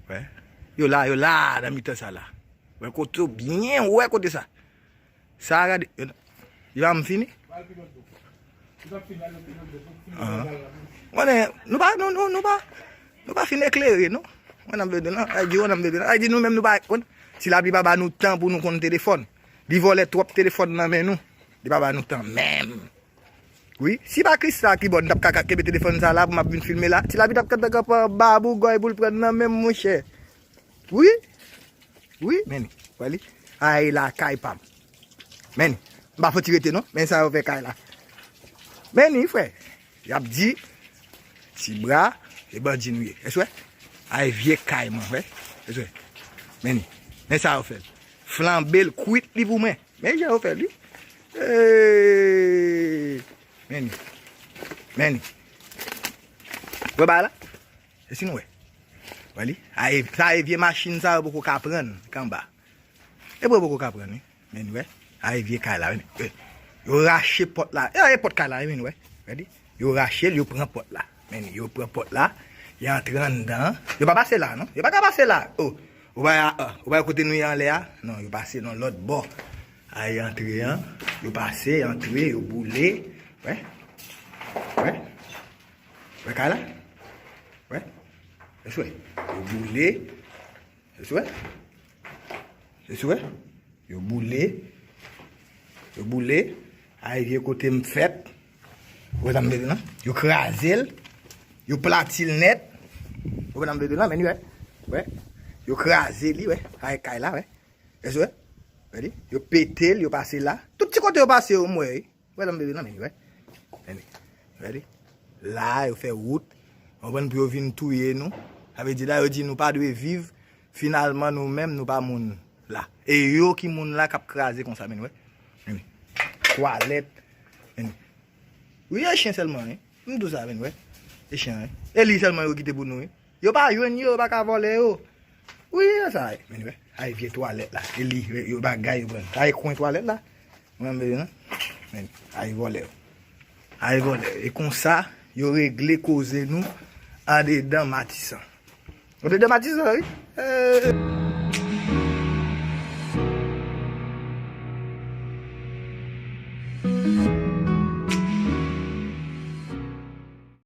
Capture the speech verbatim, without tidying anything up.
Wè. Yo la, yo la, nan mitan sa la. Wè kote yo byen, wè kote sa. Sa a gade. Yo, yo pa m fini? Ahan. Konnen, nou pa, nou, nou, nou pa, nou pa fin eklere, non. Wè nan vle di, non. Ay di, wè nan vle di, non. Ay di, nou menm, nou pa, konn, Ti Lapli pa ba nou tan pou nou konn telefòn. Li vòlè twòp telefòn nan men nou. Li pa ba nou tan menm. Wi, si pa Krista ki bò, n t ap ka, ka kenbe telefòn sa la pou m ap vin filme la. Ti Lapli t ap ka, ka pran babou gòy pou l pran nan men m, monchè. Wi. Wi, men ni. Wè li. Ay, la, kay pa m. Men ni. M pa fouti rete, non. Men sa yo fè kay la. Men ni, frè. Y ap di, ti bra, e bandi nou ye. Èske w wè? Ay, vye kay mwen, frè. Èske w wè? Men ni. Men sa yo fè l. Flanbe l, kwit li pou mwen. Men jan yo fè l, wi. Eey! Men ni. Men ni. Wè ba la? E si nou wè? Wè li? A, e, sa e vye machin sa yo poko ka pran k anba. E pou yo poko ka pran, wi. Men ni, wè? A, e vye kay la, wi. E, yo rache pòt la. E, e pòt kay la, wi, men ni, wè? Wè li? Yo rache l, yo pran pòt la. Men ni, yo pran pòt la. Yo antre anndan. Yo pa pase la, non? Yo pa ka pase la. Oh, ou pa, ah, ou pa kote nou ye anlè a? Non, yo pase nan lòt bò. A, yo antre an. Yo pase, yo antre, yo boule. Wè? Wè? Wè kay la? Wè? Èske w wè? Yo boule. Èske w wè? Èske w wè? Yo boule. Yo boule. Ay, vye kote m fèt. Ou wè sa m vle di lan? Yo kraze l. Yo plati l nèt. Ou wè sa m vle di lan? Men li, wè. Wè. Yo kraze li, wè. Ay, kay la, wè. Èske w wè? Wè li? Yo pete l, yo pase la. Tout ti kote yo pase yo, m wè, wi. Wè, nan, men, nan, men, wè. Men, wè, li. La, yo fè wout. Konprann, pou yo vin touye nou. Sa vle di la, yo di nou pa dwe viv. Finalman, nou menm, nou pa moun la. E yo ki moun la k ap kraze konsa, men, wè. Men, twalèt. Men. Wi, e chen sèlman, wi. M di w sa, men, wè. E chen, wi. E li sèlman yo kite pou nou, wi. Yo pa jwenn yo, yo pa ka vòlè yo. Wi, e sa, men, wè. Ay, vye twalèt la. E li, yo bagay, yo pran. Ay, kwen twalèt la. Mwen, men, non? Men, ay vòlè yo. Ay vòlè yo. E konsa, yo regle koze nou andedan Matisan. Andedan Matisan, wi. Eh.